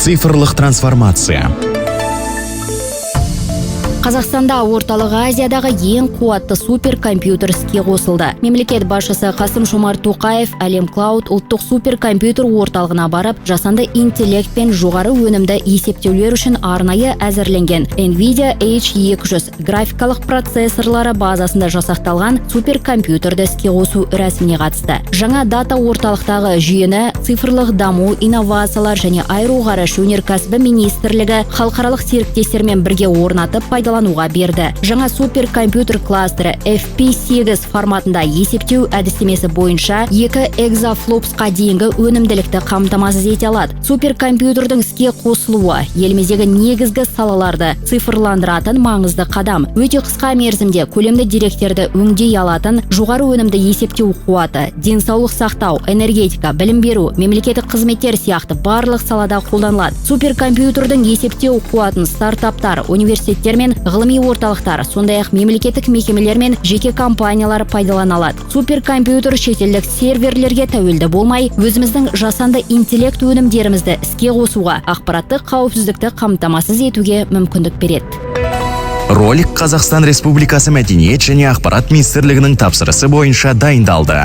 Цифрлық трансформация. Қазақстанда Орталық Азиядағы ең қуатты суперкомпьютер іске қосылды. Мемлекет басшысы Қасым Жомарт Тоқаев Әлем Клауд ұлттық суперкомпьютер орталығына барып, жасанды интеллект пен жоғары өнімді есептеулер үшін арнайы әзірленген Nvidia H200 графикалық процессорлары базасында жасақталған суперкомпьютерді іске қосу рәсіміне қатысты. Жаңа дата орталықтағы жүйені Цифрлық даму, инновациялар және аэроғарыш өнеркәсібі министрлігі халықаралық серіктестермен бірге орнатып, пайдалануға берді. Жаңа суперкомпьютер кластері FP8 форматында есептеу әдістемесі бойынша 2 экзафлопсқа дейінгі өнімділікті қамтамасыз ете алады. Суперкомпьютердің іске қосылуы — еліміздегі негізгі салаларды цифрландыратын маңызды қадам. Өте қысқа мерзімде көлемді деректерді өңдей алатын жоғары өнімді есептеу қуаты денсаулық сақтау, энергетика, білім беру, мемлекеттік қызметтер сияқты барлық салада қолданылады. Суперкомпьютердің есептеу қуатын стартаптар, университеттер мен ғылыми орталықтар, сондай ақ мемлекеттік мекемелер мен жеке компаниялар пайдалана алады. Суперкомпьютер шетелдік серверлерге тәуелді болмай, өзіміздің жасанды интеллект өнімдерімізді іске қосуға, ақпараттық қауіпсіздікті қамтамасыз етуге мүмкіндік береді. Ролик Қазақстан Республикасы Мәдениет және ақпарат министрлігінің тапсырысы бойынша дайындалды.